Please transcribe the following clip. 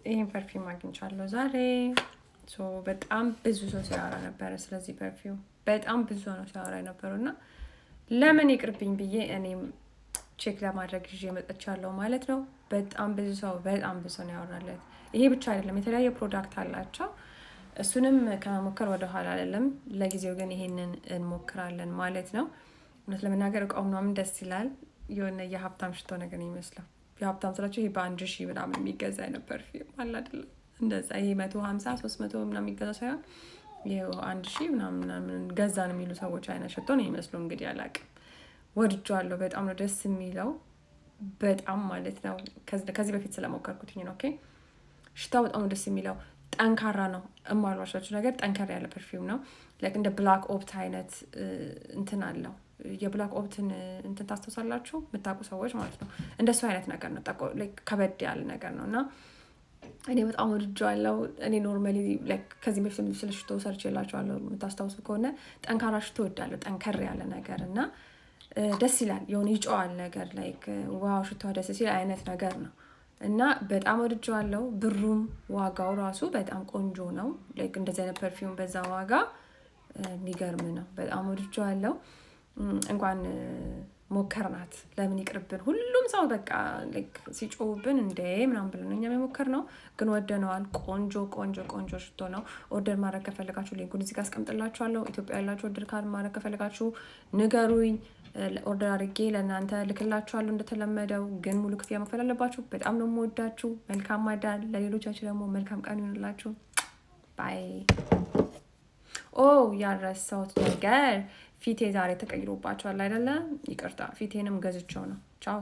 ይህን perfume አግኝቻለሁ ዛሬ። በጣም ብዙ ሰው ሲያወራ ነበረ ስለዚህ perfume፣ በጣም ብዙ ሰው ነው ሲያወራ የነበረው እና ለምን ይቅርብኝ ብዬ እኔም check ለማድረግ ይዤ መጥቻለሁ ማለት ነው። በጣም ብዙ ሰው፣ በጣም ብዙ ሰው ነው ያወራለት። ይሄ ብቻ አይደለም፣ የተለያየ product አላቸው። እሱንም ከመሞከር ወደኋላ አይደለም። ለጊዜው ግን ይሄንን እንሞክራለን ማለት ነው። እውነት ለመናገር እቃው ምናምን ደስ ይላል። የሆነ የሀብታም ሽቶ ነገር ነው ይመስለው። የሀብታም ስላቸው ይሄ በ1000 ምናምን የሚገዛ አይነት perfume አለ አይደለም? እንደዛ ይሄ 150፣ 300 ምናምን የሚገዛ ሳይሆን ይኸው 1000 ምናምን ምናምን ገዛን የሚሉ ሰዎች አይነት ሽቶ ነው የሚመስለው። እንግዲህ አላውቅም። ወድጄዋለሁ። በጣም ነው ደስ የሚለው፣ በጣም ማለት ነው። ከዚህ በፊት ስለሞከርኩትኝ ነው። Okay፣ ሽታው በጣም ነው ደስ የሚለው። ጠንካራ ነው። እማልዋሻችሁ ነገር ጠንከር ያለ perfume ነው። Like እንደ Black Opt አይነት እንትን አለው። የ Black Opt ን እንትን ታስታውሳላችሁ? የምታውቁ ሰዎች ማለት ነው። እንደሱ አይነት ነገር ነው። ከበድ ያለ ነገር ነው እና እኔ በጣም ወድጄዋለሁ። እኔ normally ከዚህ በፊት ስለ ሽቶ ሰርቼላችኋለሁ፣ የምታስታውሱ ከሆነ ጠንካራ ሽቶ እወዳለሁ። ጠንከር ያለ ነገር እና ደስ ይላል። የሆነ ይጮሃል ነገር፣ like wow ሽቶ ደስ ሲል አይነት ነገር ነው እና በጣም ወድጄዋለሁ። ብሩም ዋጋው ራሱ በጣም ቆንጆ ነው። Like እንደዚህ አይነት perfume በዛ ዋጋ የሚገርም ነው። በጣም ወድጄዋለሁ። እንኳን ሞከርናት፣ ለምን ይቅርብን። ሁሉም ሰው በቃ ሲጮውብን እንደ ምናምን ብለን እኛም የሞከርነው፣ ግን ወደነዋል። ቆንጆ ቆንጆ ቆንጆ ሽቶ ነው። Order ማድረግ ከፈለጋችሁ link ኡን እዚህ ጋር አስቀምጥላችኋለሁ። ኢትዮጵያ ያላችሁ order ማድረግ ከፈለጋችሁ ንገሩኝ። Order አድርጌ ለእናንተ ልክላችኋለሁ እንደተለመደው። ግን ሙሉ ክፍያ መክፈል አለባችሁ። በጣም ነው የምወዳችሁ። መልካም አዳር። ለሌሎቻችሁ ደግሞ መልካም ቀን ይሁንላችሁ። Bye። Oh፣ ያልረሳሁት ነገር፣ ፊቴ ዛሬ ተቀይሮባቸዋል አይደለ? ይቅርታ፣ ፊቴንም ገዝቼው ነው። ቻው።